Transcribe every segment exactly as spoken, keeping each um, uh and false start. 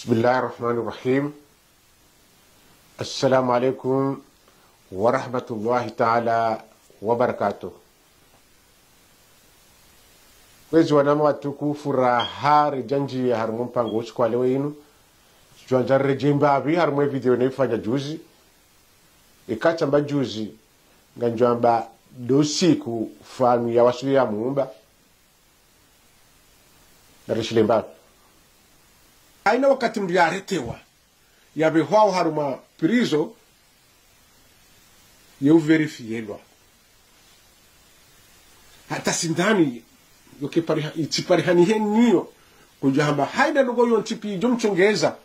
بسم الله الرحمن الرحيم. السلام عليكم ورحمة الله تعالى وبركاته. Kwezi wananya watukufu, raha ridjandjiya harumwa mpango usiku wa leo inu. Ridjwandza ridje mbapvi harumwa video nayifanya juzi. Eka tsamba juzi, ngamdjwamba ndo usiku fanu ya wasuli ya mumba. Narishile mbapvi. Haina wakati mndru yaretewa, yapvehwao harumwa prison, ye uvérifielwa. Hata sindani, yo kipariha-, itsiparihani heniyo, kudjahamba haina ndrongoo yontsi pvi idjo mtsongeza,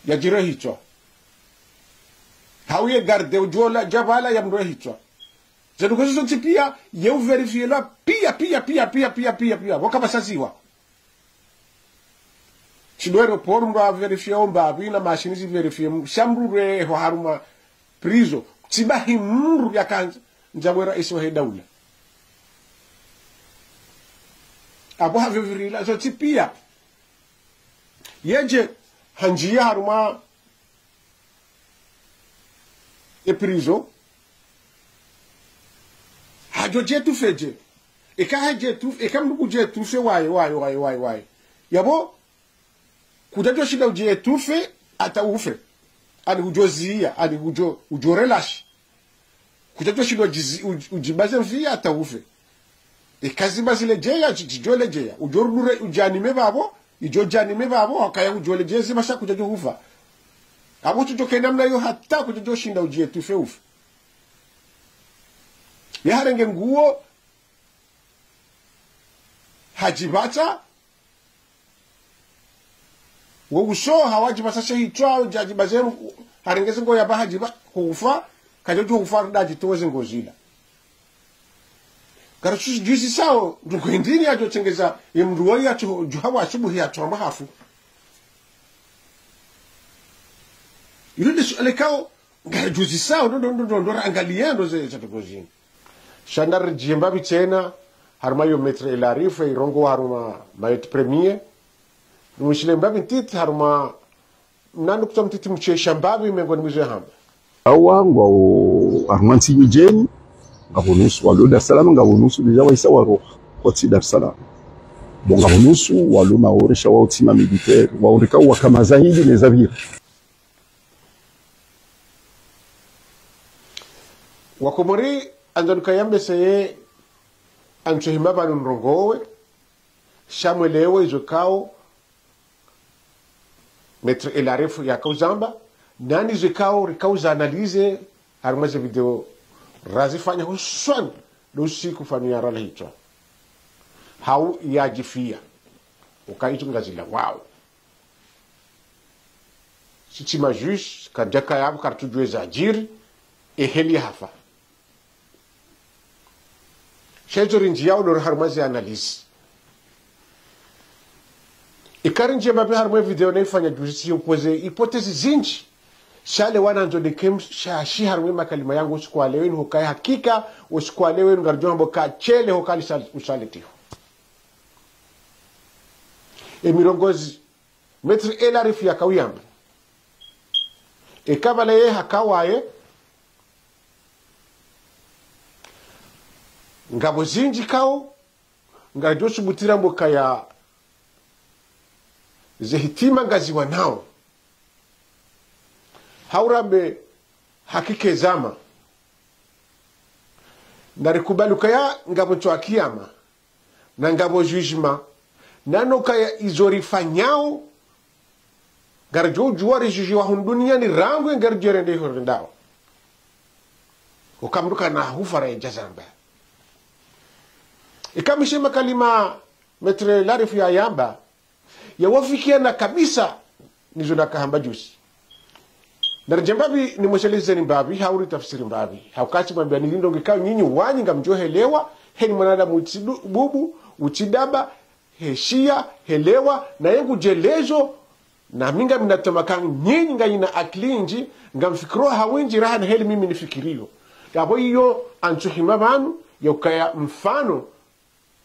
yadjirehitswa. Hau ye garde udjola djapvala yamrehitswa. Zendrongoo zontsi pia, ye uvérifielwa pia, pia, pia. Pvoka pvasaziwa. Shindru aéroport mndru avérifié ombapvi na mashini zivérifié mndru. Sha mndru rehwa harumwa prison. Tsi bahi mndru yakandza, ndza we raisi wahe daula. Apvo havyo virila, zontsi pia. Yedje, handjiya harumwa e prison. Hadjo dje tufe dje. Eka hadje tufe, eka mndru kudje tufe waye, waye, waye, waye, waye. Yapvo, kudjadjo shinda udje tufe, hata ufe. Ani udjo ziya, ani udjo, udjo relâché. Kudjadjo shinda udjizi-, udj-, udjibaze mvi hata ufe. Eka zima ziledjeya, dji-, djidjo ledjeya. Udjo rudure, udjanime pvapvo, idjo djanime pvapvo, wakaya udjo ledjeya zima sha kudjadjo hufa. Apvo tsudjo kena namna yo hata kudjadjo shinda udje tufe ufe. Yaharenge nguo, hadjipvatsa, wo uso hawadjipvasa she hitswa, djadjibaze, harenge ze nguo yapva hadjipva, hufa, kadjadjo hufa, ndadjitowe ze nguo zila. Ngaritsu djuzisao, ndrongoo hindrini yadjo tsengeza, ye mndru woyi yatso, djuha wa asubuhi yatso hamba hafu. Ilo nde suala ikao, ngaridjuzisao, ndo, ndo, ndo, ndo, ndo, rangalie ndo ze, ze ndrongoo zini. Sha naridjiye mbapvi tsena, harumwa yo Maître El Arif, irongowa harumwa Mayotte Premier. Nimwishile mbapvi ntiti, harumwa, mna nukta ntiti mshesha mbapvi, mengoni mwa izo yahamba. Awa ngwao harumwa ntsi nyidjeni, ngapvo nusu walo Dar es Salaam, ngapvo nusu déjà wahisa waro kotsi Dar es Salaam. Bon, ngapvo nusu walo Maore sha wao tsi ma militaire, wao rika waka mazahidi ne zapvira. Wakomori, andzani kayambe seye, antsohima pvanu ndrongowe, sha mwelewe izo ikao, Maître El Arif yakao uzamba, nani izo ikao rikao uza analyser, harumwa ze video razifanya hususwani, ndo usiku fanu yarala hitswa. Hau yadjifiya. Uka izo ngazilawao. Sisi ma juges, kadjakaya apvo karitsudjuwa zadjiri, eheli hafa. Sha izo rindjiyao ndo harumwa ze analyse. Ika rindjiya mbapvi harumwa video nayifanya juzi, siyo poser hypothèse zindji. Sha le wanandzo nike mshashi harumwa makalima yangu usiku wa leo inu, hukaya hakika usiku wa leo inu ngaridjo hamba ka shele hukaya lisal-, usalitiho. E mirongozi, Maître El Arif yakao uyamba. Eka pvala ye hakawaye, ngapvo zindji ikao, ngaridjo subutu ramba ukaya ze hitima ngaziwanao. Hau rambe hakika ezama. Narikubali ukaya ngapvo ntsu ya kiyama. Na ngapvo jugement. Na no ukaya izo rifanyao, ngaridjo udjuwa ridjujiwa hunu duniani rangu ngaridjo rende iho rendao. Uka mndru kana hufa ra yadja zamba. Ika mwishe makalima Maître El Arif yayamba, yawafikiana kabisa nizo nakahamba juzi. Naridje mbapvi nimweshelezeni mbapvi, hau ritafsiri mbapvi. Hau kati mwambia nili ndrongo ikao nyinyi wanyu ngamdjo helewa, heni mwanadamu utsi du-, bubu, utsi daba, heshiya, helewa, na ye ngudjelezo, na mi ngami na tamaa ka nyinyi nganyina akili nyindji, ngamfikiriyo ha windji raha na heli mimi nifikiriyo. Yapvo iyo antsohima pvanu, ya ukaya mfano,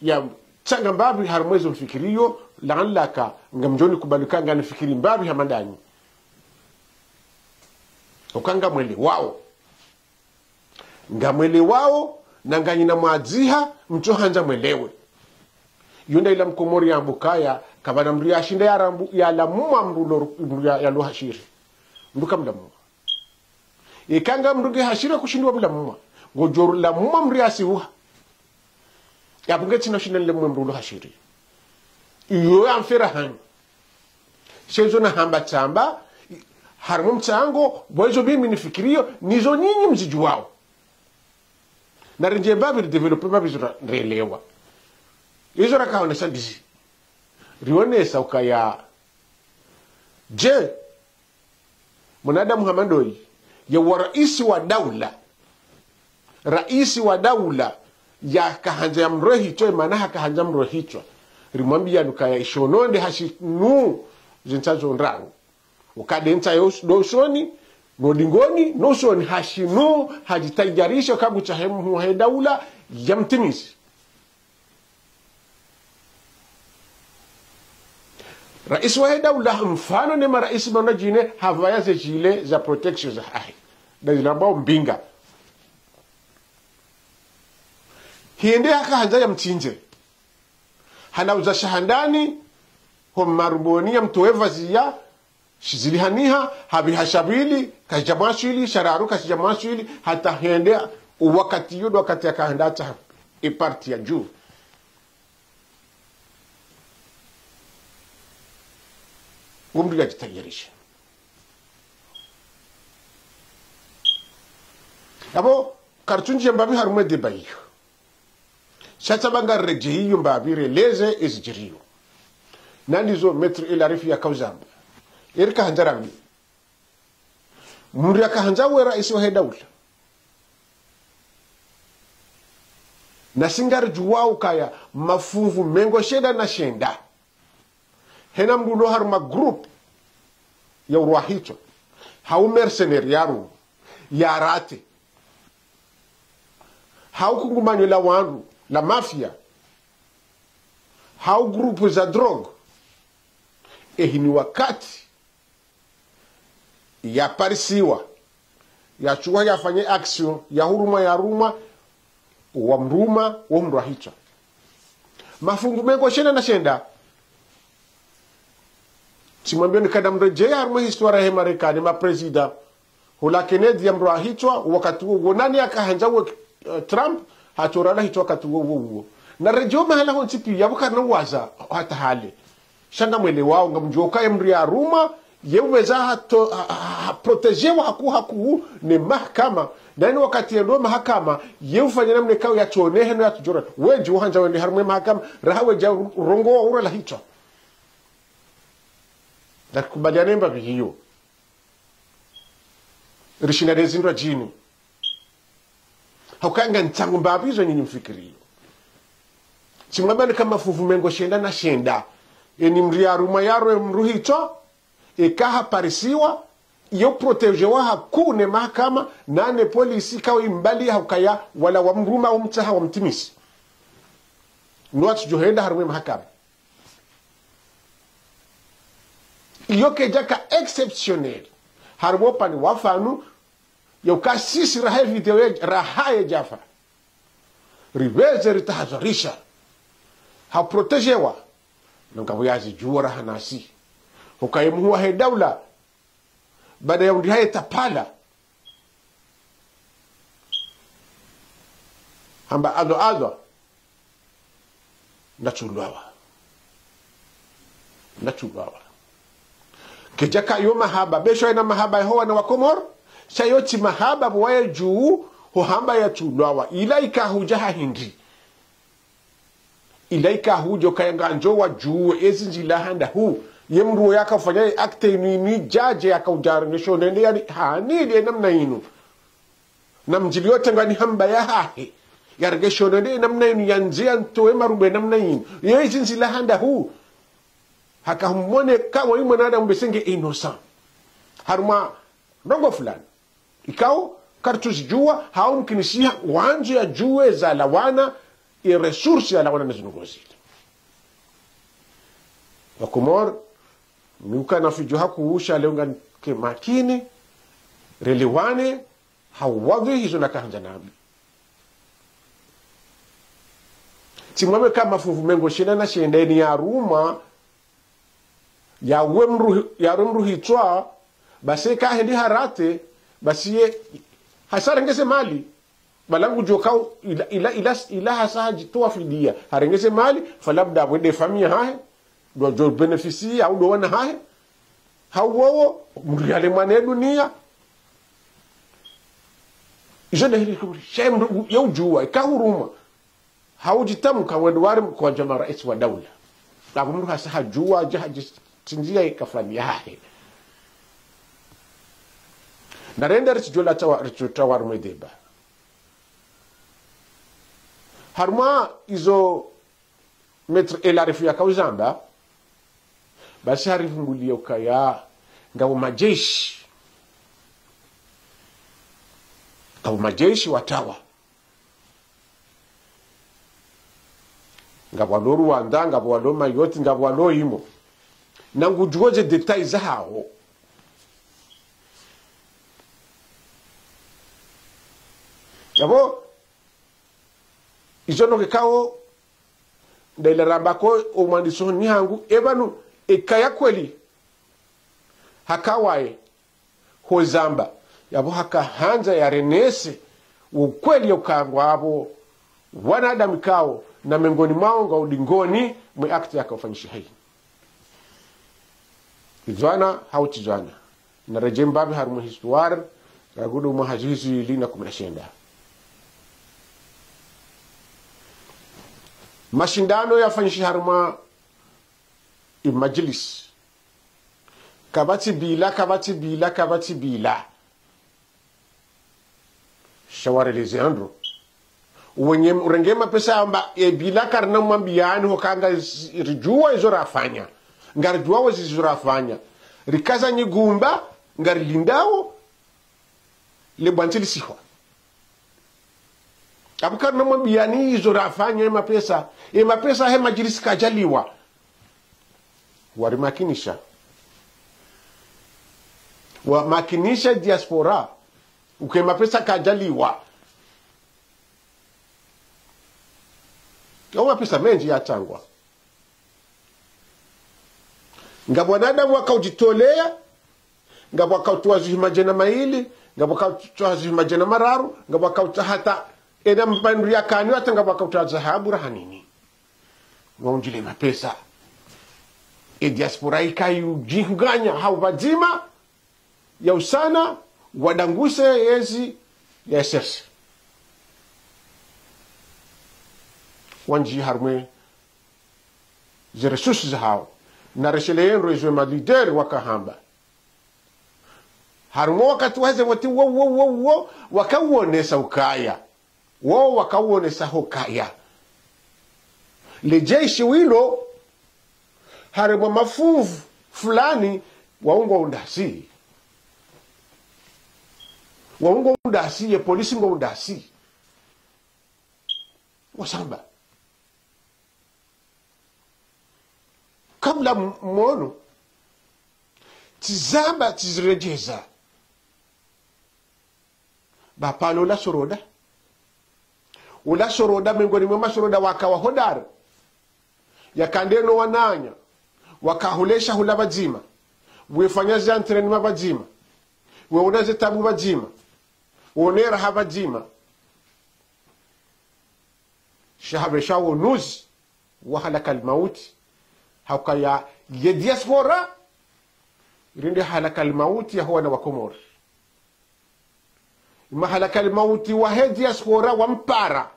ya tsanga mbapvi harumwa ezo mfikiriyo, Laanlaka, ngamdjo nikubali uka nganifikiri mbapvi hama ndanyi. Uka ngamwelewao. Ngamwelewao, na nganyina mwadziha, mtsohandza mwelewe. Iyo nda ila mkomori yamba ukaya, kapvana mndru yashinda yarambu, yalamwa mndru lo, mndru ya, yalo hashiri. Mndru kamlamwa. Eka nga mndru nge hashiri kushindwa mlamwa. Ngodjo lamwa mndru yasiuha. Yapvo nge tsina shinda nilamwe mndru lo hashiri. Iyo ya mfera hanyu. Sha izo nahamba tsamba, harimwa mtsango, pvo izo mimi nifikirio, nizo nyinyi mzidjuwao. Na rindjie mbapvi ridéveloppé mbapvi izo ra, relewa. Izo rakaonesa ndizi. Rionesa ukaya. Je, mwanadamu hama ndoyi, ye wa raisi wa daula. Raisi wa daula, yakahandza yamrohe hitswa, emana hakahandza yamrohe hitswa. Rimwambiyani ukaya ishono nde hashinu, zintsa zo ndraru. Uka nde ntsa yo, ndo usoni, no dingoni, no usoni hashinu, hadjitayarisha, uka ngutsaha emhuu wahe daula, yamtimizi. Raisi wahe daula, mfano ne maraisi mwana djine, hapvaya ze gilet za protection zahahe. Nda zilambwao mbinga. Hende hakahandza yamtsindze. Hana uza shahandani, ho maruboni yamtowe pvazia, shizili haniha, hapviha sha pvili, kashidja mwaswili, sha raru kashidja mwaswili, hata hende, owakati iyo ndo wakati yakahenda hata e partie ya dju. Wo mndru yadjitayarisha. Apvo, karitsundjia mbapvi harumwa e débat iyo. Sha tsamba ngaredjeyi iyo mbapvi releze ezidjiriyo. Na ndizo Maître El Arif yakauzamba. Eri kahandza rambi. Mndru yakahandza we raisi wahe daula. Nasi ngaridjuwao ukaya mafunvu mengo shenda na shenda. Hena mndru ulo harumwa groupe ya urwa hitswa. Hau mercenaire yaru, ya rate. Hau kungumanyo la wandru, la mafia. Hau groupe za drogue. Ehi ni wakati yaparisiwa, yatsuwa yafanye action, yahurumwa yarumwa, wamruma, wo mndru wa hitswa. Mafunvu mengo shenda na shenda. Tsimwambiyoni kana mredjeyi harumwa histoire yahe Marekani, ma président. Hula Kennedy ya mndru wa hitswa, wakati wo, wo nani yakahandza we, eh, Trump, hatsorala hitswa wakati wo, wo, wo. Na redjeyi mahala hontsi piya, pvo karina uwaza, hata hale. Sha ngamwelewao, ngamdjuwa ukaya mndru yarumwa, ye upveza hato, ha, ha, ha, protégewa hakuu hakuu ne mahakama. Na inu wakati yendo mahakama, ye ufanya namna ikao yatsonehe no yatsudjora. Wedji uhandza wende harumwa e mahakama, raha wedja ru-, rongowa urala hitswa. Ngarikubaliane mbapvi hiyo. Rishinda ne zindru djini. Hauka nga ntsango mbapvi izo nyinyi mfikiriyo. Tsimwambiyani ka mafunvu mengo shenda na shenda. Eni mndru yarumwa yarwe mndru hitswa, eka haparisiwa, yo protégewa hakuu ne mahakama, na ne polisi kawo imbali haukaya wala wamruma wamtsaha wamtimizi. No watsudjohenda harumwa e mahakama. Iyo kedjaka exceptionnel. Harumwa upande wa fanu, yauka sisi raha e video ye, raha ye djafa. Ripveze ritahadharisha. Haprotégewa. Na ngapvo yazidjuwa raha nasi. Hukaya emhuu wahe daula. Baada ya undri haye tapala. Hamba adhwa adhwa. Natsulwawa. Natsulwawa. Kedjaka yo mahaba, besho ena mahaba yaho wana wa Komori, sha yo tsi mahaba pvo waye dju, ho hamba yatsulwawa. Ila ika hudja ha hindri. Ila ika hudja ukaya ngandjo wadjuwe ezi ndzila handa hu. Ye mndru wo yaka ufanya ye acte inu inu idjadje yaka udja arengesho nende yani hanili ye namna inu. Na mdjili yote ngani hamba yahahe. Yarengesho nende ye namna inu yandze yantowe marumbe namna inu. Ye ezi ndzila handa hu. Haka humwone kawo imwe nada mbesenge innocent. Harumwa ndrongo fulani. Ikao, karitsuzidjuwa, hau mkinishiha, wandzo yadjuwe zalawana, ye ressource yalawana na zinu ngozile. Wakomori, mi uka na fidjo hakuusha leo nganike makini, relewane, ha uwadhwihi izo nakahandza nambe. Tsimwambe ka mafuvu mengo shenda na shenda eni yaruma, yawe mdru, yawe mdru hitswa, basi ka hendi harate, basi ye, hasarengeze mali. Bala ngudjo kao ila, ila, ila, ila hasa hadjitowa fidiya. Harengeze mali, fa labda apvo nde famiyi yahahe, ndo wadjo bénéficier, hau ndo wana hahe. Hau wowo, mdru yale mwana ye duniya. Izo nde hili kuburi. Sha mdru, ye udjuwa, ika huruma. Hau djitamuka wende wari mkwadja maraisi wa daula. Apvo mdru hasa hadjuwa, hadja hadjitsindziya ika famiyi yahahe. Na rende ritsidjo la tawa, ritsidjo tawa harumwa e débat. Harumwa izo Maître El Arif yakauzamba, basi harivumbuliya ukaya, ngapvo madjeshi. Ngapvo madjeshi watawa. Ngapvo walo Rwanda, ngapvo walo Mayotte, ngapvo walo imo. Na ngudjuwo ze détails zahawo. Ngapvo, izo no kekao, ndayila ramba ko omwandiso ni hangu, epvanu, eka ya kweli, haka waye, hozamba, yapvo haka handza yarenese, wo kweli ya uka ngwapvo, wanadamu kao, na mengoni mwawo ngwao udingoni, mwe acte yakaufanyishiha yi. Idzwana, hau tsidzwana. Na redjeyi mbapvi harumwa histoire, ragudu mwaha zihwi zili na kume na shenda. Mashindano yafanyishiha harumwa i madjilisi. Kapvatsi bila, kapvatsi bila, kapvatsi bila. Sha wareleze wandru. Wenye urenge mapesa amba, e bila karina mwambiyani hoka nga zi-, ridjuwa izo rafanya. Ngaridjuwa wezi izo rafanya. Rikaza nyigumba, ngarilindao, le bwantsi lisihwa. Apvo karina mwambiyani izo rafanya e mapesa. E mapesa he madjilisi kadjaliwa. Warimakinisha. Wamakinisha diaspora. Uke mapesa kadjaliwa. Au mapesa mendji yatsangwa. Ngapvo wanadamu wakaudjitoleya, ngapvo wakautowa zihwi madjana mayili, ngapvo wakautowa zihwi madjana mararu, ngapvo wakautowa hata ena mapvandru ya kani, hata ngapvo wakautowa dhahabu raha nini. Waundjile mapesa. E diaspora ikayi udjinganya hau pvadzima, ya usana, wadanguse yezi ya S R C. Wandji harumwa ze ressources zahawo. Na reshele yendro izo e ma leader wakahamba. Harumwa wakati waze wati wo, wo, wo, wo, wakawonesa ukaya. Wo wakawonesa hukaya. Le jeshi wilo, harumwa mafuvu fulani, waungwa undasi. Waungwa undasi, ye polisi ngwa undasi. Wasamba. Kabla m-, mwono, tsizamba, tsiziredjeza. Bapvalo ola soroda. Ola soroda, mengoni mwa masoroda waka wa hodari. Yakandeno wananya. Wakahulesha hula pvadzima. Wefanya ze entraînement pvadzima. Weona ze tabu pvadzima. Wonera ha pvadzima. Sha hapvesha wonuzi wa halakal mauti. Haukaya ye diaspora, rinde halakal mauti yaho wana wa Komori. Ima halakal mauti wahe diaspora wampara.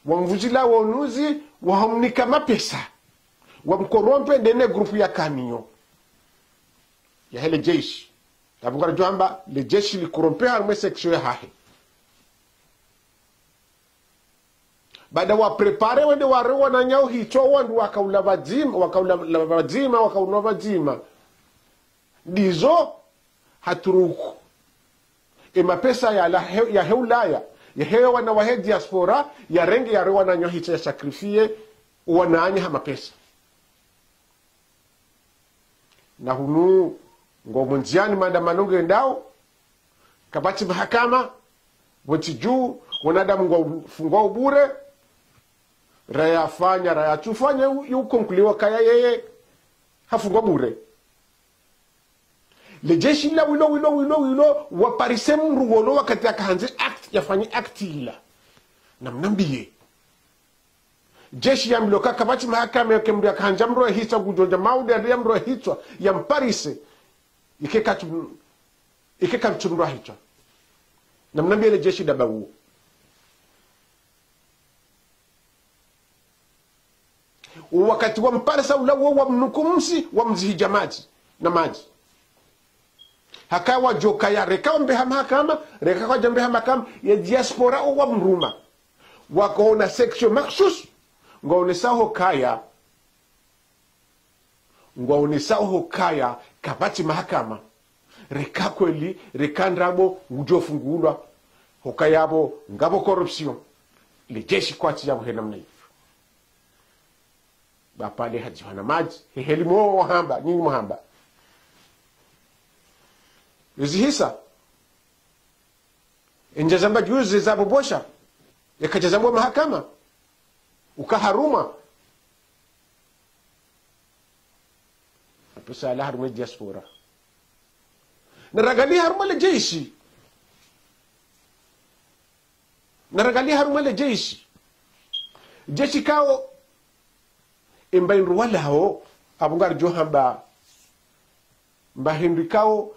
Wamvuzila wonuzi, wahamnika mapesa. Wamkorompe ndene groupe ya kaniyo. Yahe le jeshi. Apvo ngaridjo amba, le jeshi likorompe harumwa e section yahahe. Baada wa préparer wende ware wananya uhitswa wandru wakaula pvadzima, wakaula la-, pvadzima, wakaunwa pvadzima. Ndizo haturuku. E mapesa yala he-, yahe Ulaya, yahe wana wahe diaspora, yarenge yare wananya uhitswa ya sacrifier, Wananya ha mapesa. Na hunu ngwao mwandzani maandamano ngendao, kapvatsi mahakama, pvontsi dju, wanadamu ngwao fungwao bure, raya afanya, raya atsufanya, yu, yu konkluwa kaya yeye hafungwa bure. Le jeshi la wilo, wilo, wilo, wilo, waparise mndru wolo wakati yakahandze acte, yafanye acte ila. Namnambiye. Jeshi yambilwa ka kapvatsi mahakama, yeke mndru yakahandza mndru yahitswa, ngudjo ndja maude ya mndru yahitswa, yamparise. Ike katsu, ike katsu mndru yahitswa. Namnambiye le jeshi daba uwo. Wakati wamparisa ula wo wamnuku msi, wamzihidja madji, na madji. Haka wadjo kaya, reka wambe ha mahakama, reka kwadja mbe ha mahakama, ye diaspora o wamruma. Wakaona section makhsus, ngwaonesao kaya, ngwaonesao kaya, kapvatsi mahakama. Reka kweli, reka ndrabo, ngudjo fungulwa. Hukaya pvo, ngapvo corruption. Le jeshi kwatsi yapvo he namna iyo. Bapvale hadjiwa na madji. He heli mo wahamba, nyinyi mwahamba. Yezi hisa. Endja zamba juzi za bobosha. Yeka dja zambwa mahakama. Uka harumwa. Apvo sala harumwa diaspora. Na rangalia harumwa le jeshi. Na rangalia harumwa le jeshi. Jeshi kao, emba indru walao, apvo ngaridjo hamba, mba hindru kao,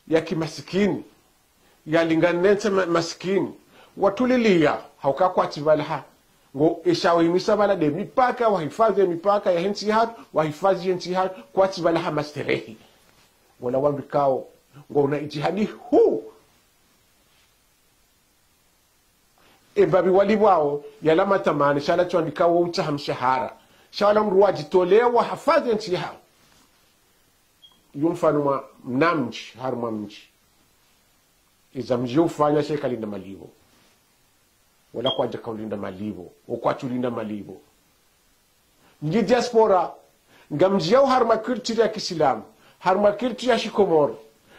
ya kimasikini, yalingana ne ntsi ma-, masikini. Watulilia, hauka kwatsi pvala ha. Ngo esha wahimisa pvala nde mipaka, wahifadhwi ye mipaka yahe ntsi yahatru, wahifadhwi ye ntsi yahatru, kwatsi pvala ha masterehi. Wala wandru kao, ngwaona idjihadi huu. Epvapvi walipvwao, yala matamani, sha wala tsi wandru kao utsaha mshahara. Sha wala mndru wadjitolea wahafadhwi ye ntsi yahawo. Yo mfano mwa mna mdji, harumwa mdji. Eza mdji yo ufanya sha eka linda malipvo. Wala kwadjaka ulinda malipvo, wo kwatsu linda malipvo. Nyi diaspora, ngamdjiyao harumwa culture ya kisilamu, harumwa culture ya shikomori,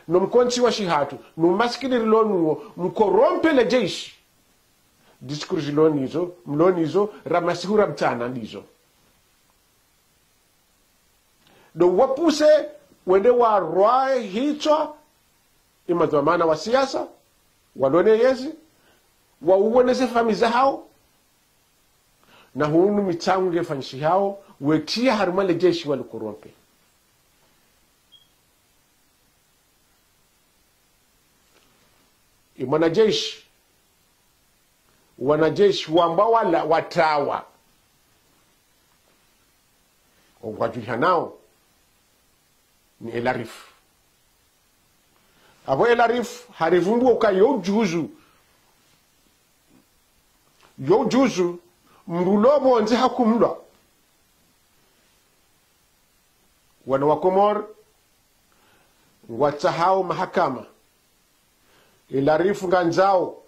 no mkontsi wa shihatru, no masikini rilo nuwo, mkorompe le jeshi. Discours zilo nizo, mlo nizo, ra masihu ra mtsana ndizo. Ndo wapuse, wende warwae hitswa, emadhwamana wa siasa, walo ne yezi, wauwe ne ze famiyi zahawo, na hunu mitsango ngefanyishihao, wetria harumwa le jeshi walikorompe. Emwanajeshi, wanajeshi wamba wala watrawa. Ongwadjulihanao ni Elarif. Apvo Elarif harivumbuo ka yo ujuzu. Yo ujuzu, mndru lo pvondze hakumlwa. Wana wa Komori, ngwatsahao mahakama. Elarif ngandzao,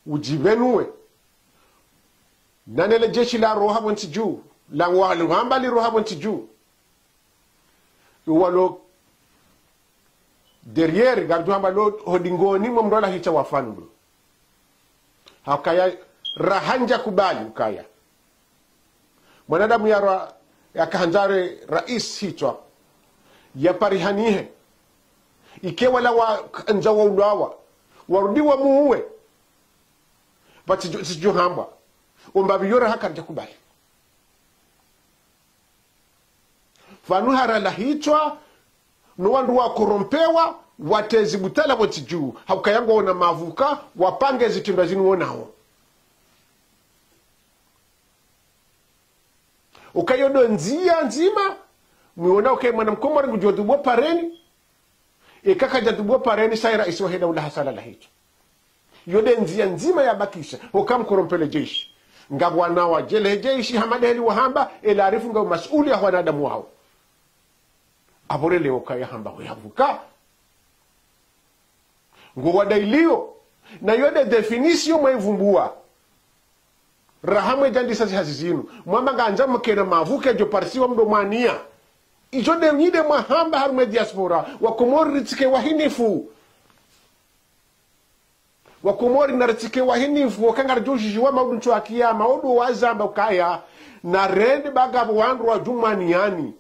udjipvenuwe. Nane le jeshi la roha pvontsi dju, la ngwa-, ngwamba li roha pvontsi dju. Iwalo derrière, ngaridjo hamba lo hodingoni mwa mndru ala hitswa wafanulu. Hakaya rahandza kubali ukaya. Mwanadamu ya ra-, yakahandza re rais hitswa. Yaparihanihe. Ike wala wandza waulwawa. Warudi wamuuwe. Pvatsi djo-, tsi djo hambwa. Omba pvi yo raha karidja kubali. Pvanu harala hitswa, no wandru wakorompewa, watrezi butala pvontsi dju, haukaya ngwaona mavuka, wapange zitrendwa zinu wonao. Ukaya yo ndo ndzia ndzima, mwiona ukaya mwana mkomori ngudjo dhubwa pareni, eka kadja dhubwa pareni, sha ye rais wahe daula hasalala hitswa. Yo nde ndzia ndzima yabakisha, oka mkorompe le jeshi. Ngapvo wana wadjele he jeshi, hama nde heli wahamba, Elarif nga masuuli ya wanadamu wawo. Apvo relewo kaya hamba ho yavuka. Ngo wadailio, na yo nde définition mwaivumbuwa. Raha mwedjandisa zihazi zinu, mwamba ngandza mkena mavuka djo parisiwa mdo mwania. Idjo nde nyi nde mwahamba harumwa diaspora, wa Komori ritsike wahinifu. Wa Komori naritsike wahinifu, woka ngaridjo djudjuwa maudu ntsu ya kiyama, odu wazamba ukaya, narende ba ngapvo wandru wadjo mwaniani,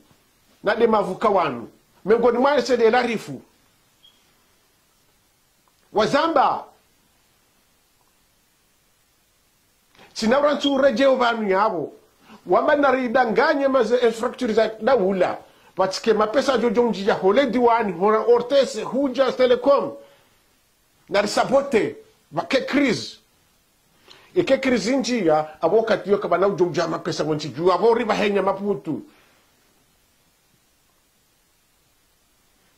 na nde mavuka wanu. Mengoni mwawo ese nde larifu. Wazamba, tsina ura ntsu redjeo pvanu yapvo. Wamba naridanganye maze infrastructure za daula. Pvatsike mapesa djo djo mdjidja ho Lediwani, hona O R T C, hudja Telecom. Narisabote, pvake crise. Eke crise ndjiya, apvo wakati yo kapvana udjo mdja mapesa wontsi dju, apvo ripvahenya Maputo.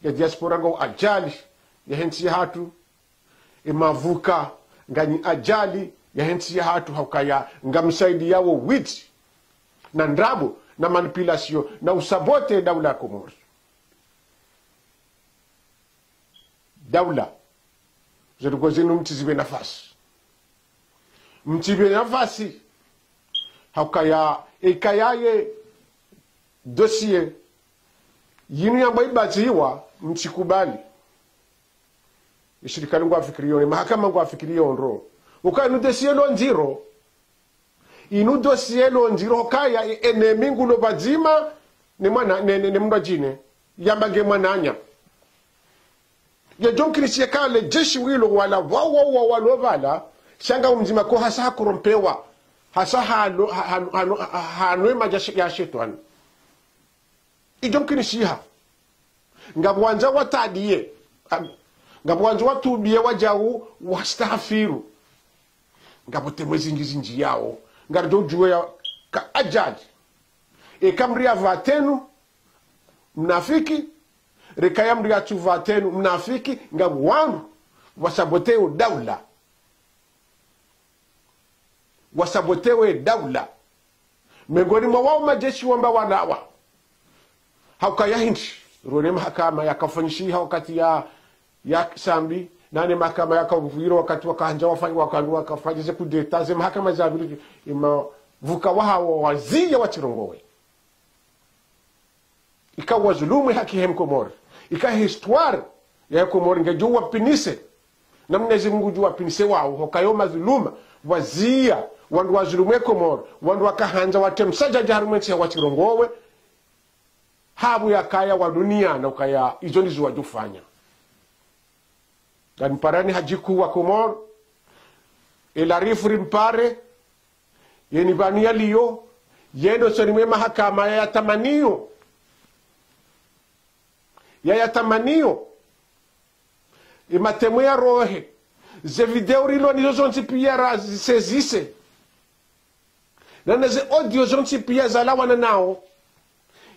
Ya diaspora ngo adjali yahe ntsi yahatru. E mavuka nganyi adjali yahe ntsi yahatru, haukaya ngamsaidiyawo widzi na ndrabo na manipulation na usabote daula ya Komori. Daula, zendrongoo zinu mtsizipve nafasi. Mtsipve nafasi. Haukaya, eka yaye dossier yinu yamba ibatsiwa, mtsikubali. Isirikali ngwafikiriyo, ne mahakama ngwafikiriyo ndro. Uka inu dossier lo ndziro. Inu dossier lo ndziro, haukaya e ennemi ngulo pvadzima, ne mwana, ne, ne, ne mndru adjine. Yamba nge mwananya. Yedjo mkinishiha kale jeshi wilo wala, wa, wa, wa, walo pvala, sha nga umdzima ko hasa hakorompewa, hasa halo, ha, ha, ha, ha, hanwe madja she-, ya shetwani. Idjo mkinishiha. Ngapvo wandza watadiye. Am-, ngapvo wandza watubiye wadjau wastahafiru. Ngapvo temwe zindji zindjiyawo. Ngaridjo djuwe ya ka adjali. Eka mdru ya pvatenu, mnafiki. Reka ya mdru ya tsu pvatenu, mnafiki. Ngapvo wandru wasabotewo daula. Wasabotewe daula. Mengoni mwa wao majeshi wamba walawa. Haukaya hindri. Rone mahakama yakafanyishiha wakati ya, ya Sambi. Nane mahakama yakavwiro wakati wakahandza wafanya, wakandru wakafanya ze kudeta. Ze mahakama za vili, e mavuka wahawo waziya watsirongowe. Ika wazulumwe haki he Mkomori. Ika histoire ya Komori ngedjo wapvinise. Na Mwenyezi Mungu djo wapvinise wao, haukaya o mazuluma, waziya, wandru wazulumwe Komori, wandru wakahandza watremsa djadja harumwa entsi ya watsirongowe, hapvo yakaya wa dunia na ukaya, izo ndizo wadjofanya. Nganimparani hadji kuu wa Komori, e larifu rimpare, yeni pvanu yaliyo, yende usoni mwe mahakama yayatamaniyo. Yayatamaniyo. E matemwe ya rohe. Ze video rilo nizo zontsi piya razisezise. Na, na ze audio zontsi piya zalawana nao.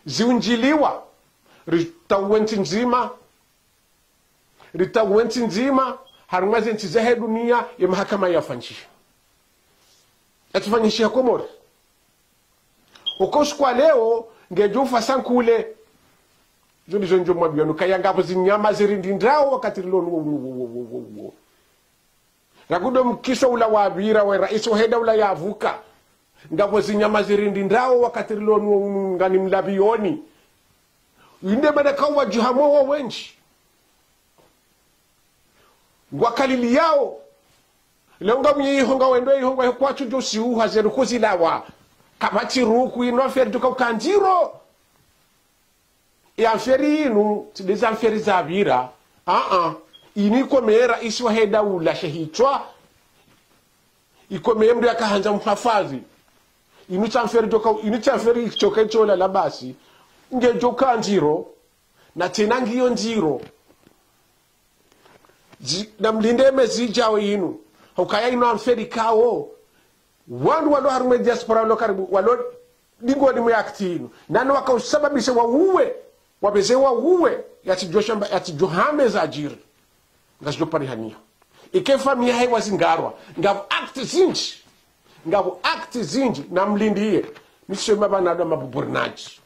Ziundjiliwa. Ritawe ntsi ndzima. Ritawe ntsi ndzima, harumwa ze ntsi zahe dunia, ye mahakama yafanyishiha. Yatsifanyishiha Komori. Oko usiku wa leo, ngedjo ufa sankule. Zo ndizo ndjo mwambiwa, nukaya ngapvo zinyama zirindindrao wakati rilo nu-, nu-, nu-, nu-, nu-, nu-, Ragudo mkiso ula wapvira we raisi wahe daula yavuka. Ngapvo zinyama zirindindrao wakati rilo nu-, nu-, ngani mlapvioni. Inde mana kawa djuhamo wo wendji. Ngwakaliliyao. Leo ngamnyi ihonga wendo ihonga kwatsu djo siuha ze ruku zilawa. Kapvatsi ruku inu affaire djuka uka ndziro. E affaire inu, tsi nde ze affaire zapvira. Aa, inu ikomeye raisi wahe daula shehitswa. Ikomeye mdru yakahandza mhafadhwi. Inu tsi affaire djoka, inu tsi affaire djoka itsola la basi. Ngedjo uka ndziro. Na tsena ngiyo ndziro. Zi-, na mlinde mezi idjao inu. Haukaya inu affaire ikao. Wandru walo harumwa e diaspora walo karibu, walo dingoni mwe acte inu. Nano wakausababisha wauwe, wapveze wauwe, yatsidjo shamba, yatsidjo hamba zadjiri. Ngazidjo parihaniha. Ike famiyi yahe wazingarwa. Ngapvo acte zindji. Ngapvo acte zindji, na mlindiye. Miswe mabana ndo mabuburnaji.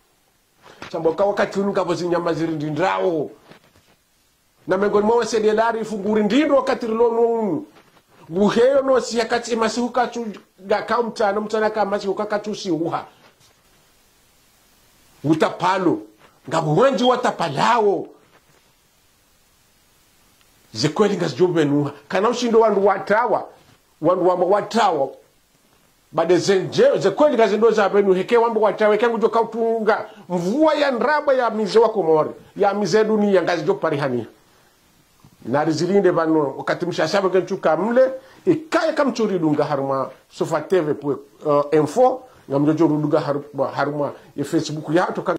Shambo ka wakati unu ngapvo zinyama zirindindrao. Na mengoni mwa wese nde larifu ngurindindro wakati rilo nu unu. Nguheyo no si yakati masihu katsu, ngaka mtsana, mtsana ka masihu ka katsu si uha. Utapalo. Ngapvo wendji watapalao. Ze kweli ngazidjo pvenuha. Kana ushindo wandru watrawa. Wandru wamba watrawa. Bade ze ndje, ze kweli ngazindo za pvenu, heke wamba watrawa, heke ngudjo kautunga. Mvua ya ndrabo ya mize wa Komori. Ya mize dunia ngazidjo parihaniha. Nari zilinde pvanu, wakati mshasha pvenge ntsuka mle, ikaya kamtsuri dunga harumwa Sofa T V pwe, eh, info, ngamdjo djo rudunga haru-, harumwa ye Facebook yahatru ka